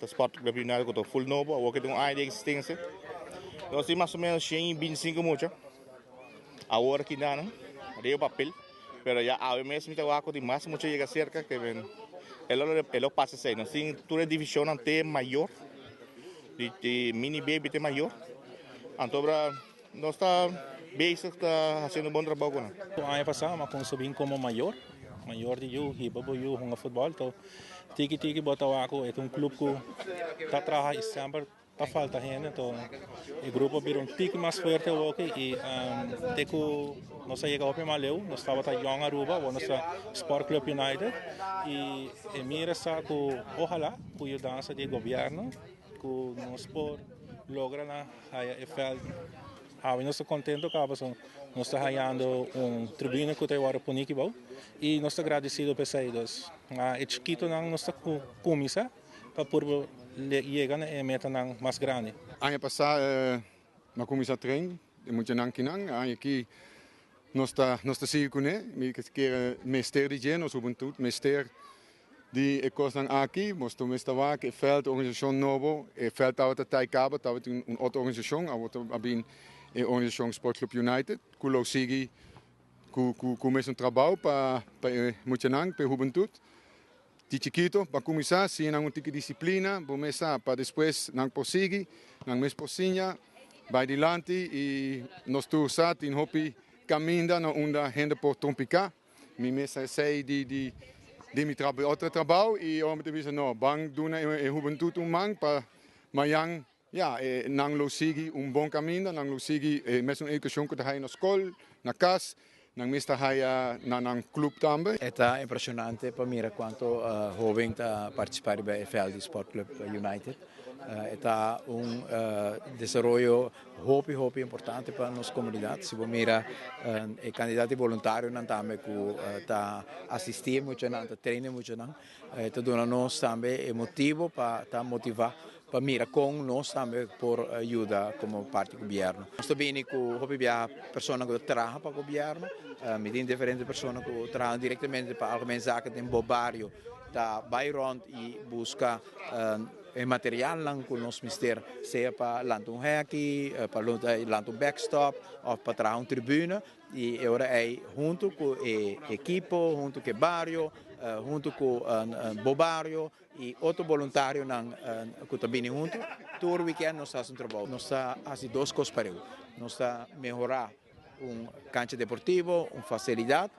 Sport Club United ku ta full nobo, awor ke tin un aña di eksistensia. Nos tin mas o menos 125 mucha awor aki nan riba papel, pero ya awe mes mi ta wak ku tin mas mucha yega serka ke men e lo e lo pasa esei. Nos tin tur e divishonnan te mayor, di mini baby te mayor. Anto ora nos ta bezig ta hasiendo bon trabou ku nan. Aña pasá mi a kuminsá bin komo mayor, mayor di yu, hiba bo yu hunga futbòl. Tiki tiki bo ta wak ku e ta un club ku ta traha i semper ta falta hende anto e grupo a bira un tiki mas fuerte awoki i te ku nos a yega hopi mas leu. Nos tabata Jong Aruba awor nos ta Sport Club United i e mira sa ku ohala ku yudansa di e gobièrnu ku nos por logra na haya e vèlt. Awe nos ta contento caba pasobra nos ta hayando un tribuna cu ta worde poni aki bou y nos ta agradecido pa esey. Dus e chikitonan nos ta cuminsa pa purba yega na e metanan mas grandi. Aña pasa mi a cuminsa train e muchanan kinan, aña aki nos ta nos ta sigui cune, mi kere mester di dje, nos hubentud mester Di e kosnan aki, nos tur mes ta wak e vèlt organisashon nobo, e vèlt tabata tai kaba, tabatin un otro organisashon, awor ta a bin e organisashon Sport Club United ku lo sigui ku ku mesun trabou pa pa e muchanan, pa e hubentut. Di chikito pa kuminsá siña nan un tiki disiplina, bo mes sa, pa despues nan por sigui, nan mes por siña bai dilanti i nos tur sa tin hopi kaminda na unda hende por trompiká. Mi mes a esei di di di mi trabou otro trabou y ora mi ta bisa no ban duna e hubentud un man pa mayan ya e nan lo sigui un bon caminda nan lo sigui e mesun educacion cu ta haya na scol na cas nan mes ta haya na nan club tambe. E ta impresionante pa mira cuanto hoben ta participa riba e veld di Sport Club United. E ta un desaroyo hopi hopi importante pa nos comunidad. Si bo mira e cantidad di boluntarionan tambe cu ta asisti e muchanan, ta train e muchanan, e ta duna nos tambe e motibo pa ta motiva pa mira con nos tambe por yuda como parti gobierno. Nos ta bini cu hopi biaha persona cu ta traha pa gobierno, mi tin diferente persona cu traha directamente pa Algemeen Zaken den bo bario ta bay rond y busca E materialnan ku nos mester, sea pa lanta un hèki, pa lanta un backstop òf pa traha un tribuna. I e ora ei huntu ku e ekipo, huntu ku e bario, huntu ku bo bario i otro boluntarionan ku ta bini huntu, tur wikènt nos ta hasi un trabou. Nos ta hasi dos kos pareu, nos ta mehorá un cancha deportivo, un facilidad,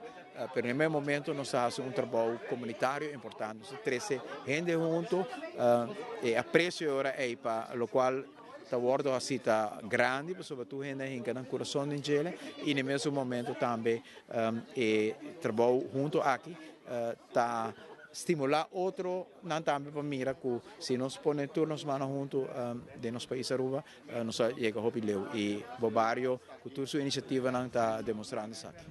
pero na e mes momento nos ta haci un trabou comunitario importante, nos ta trece hende hunto, e aprecio e ora ey pa locual ta wordo haci ta grandi pasobra tur hende a hinca nan curason den djele y na e mesun momento tambe e trabou hunto aki ta stimula otro nan tambe pa mira cu si nos pone tur nos mano hunto den nos pais Aruba Nos a yega hopi leu y bo bario cu tur su iniciativanan ta demostrando esaki.